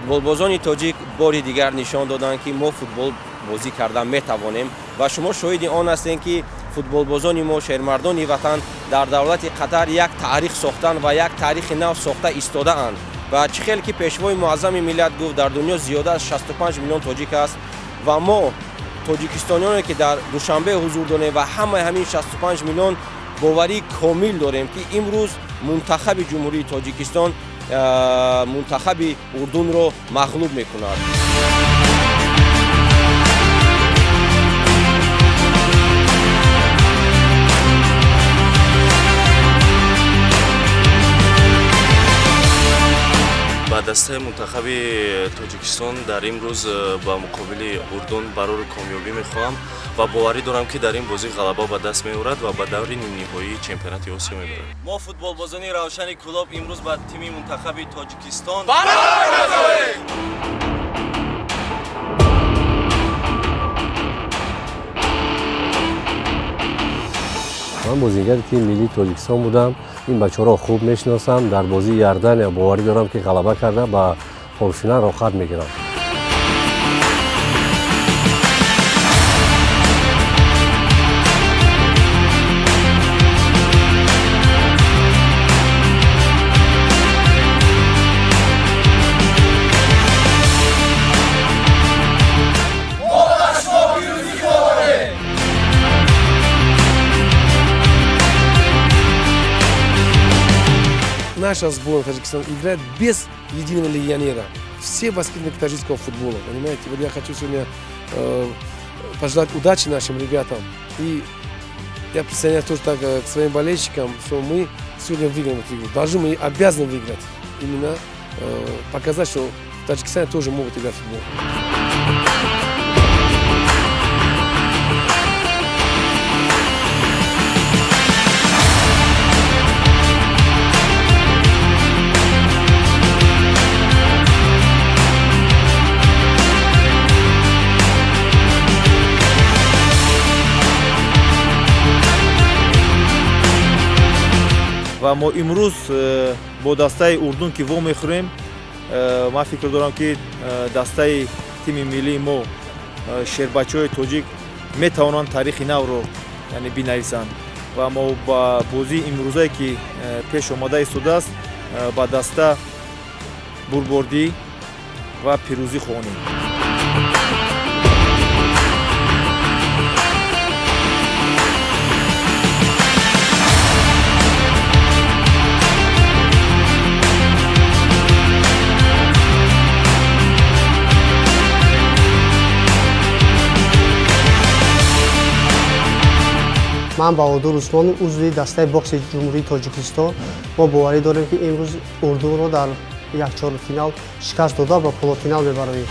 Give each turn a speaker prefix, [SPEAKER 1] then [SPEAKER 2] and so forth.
[SPEAKER 1] Футболбозони тоҷик бори дигар нишон доданд, ки мо футбол бозӣ кардан метавонем ва шумо шоҳиди он ҳастем, ки футболбозони мо, шермардони ватан, дар давлати Қатар як таърих сохтанд ва як таърихи нав сохта истодаанд. Ва чӣ хел ки пешвои муаззами миллат гуфт, дар дунё зиёда аз 65 миллион тоҷик аст ва мо тоҷикистониёне, ки дар Душанбе ҳузур дорем ва ҳамаи ҳамин 65 миллион боварии комил дорем, ки имрӯз мунтахаби Ҷумҳурии Тоҷикистон мунтахаби Урдунро мағлуб мекунад.
[SPEAKER 2] Ба дастаи мунтахаби Тоҷикистон дар имрӯз ба муқобили Урдун барори комёбӣ мехоҳам ва боварӣ дорам, ки дар ин бозӣ ғалаба ба даст меорад ва ба даври нимниҳоии чемпионати Осиё мебарад.
[SPEAKER 3] Мо футболбозони Равшани Кӯлоб имрӯз ба тими мунтахаби Тоҷикистон
[SPEAKER 4] барор!
[SPEAKER 5] Ман бозигари тими миллии Тоҷикистон будам. Ин бачаҳоро хуб мешиносам. Дар бозии Иордания боварӣ дорам, ки ғалаба карда ба полуфинал роҳхат мегирам.
[SPEAKER 6] Наша сборная Таджикистана играет без единого легионера. Все воспитанники таджикского футбола, понимаете? Вот я хочу сегодня пожелать удачи нашим ребятам. И я присоединяюсь тоже так к своим болельщикам, что мы сегодня выиграем эту игру. Должны, мы обязаны выиграть. Именно показать, что в Таджикистане тоже могут играть в футбол.
[SPEAKER 7] Ва мо имрӯз бо дастаи Урдун ки во мехӯрем, ман фикр дорам, ки дастаи тими миллии мо, шербачаҳои тоҷик, метавонанд таърихи навро, яъне, бинависанд. Ва мо ба бозии имрӯзае, ки пеш омада истодааст, ба даста бурбордӣ ва пирӯзӣ хоҳонем.
[SPEAKER 8] Ман Баҳодур Усмонов, узви дастаи бокси Ҷумҳурии Тоҷикистон. Мо боварӣ дорем, ки имрӯз Урдунро дар якчорфинал шикаст дода ба полуфинал мебароем.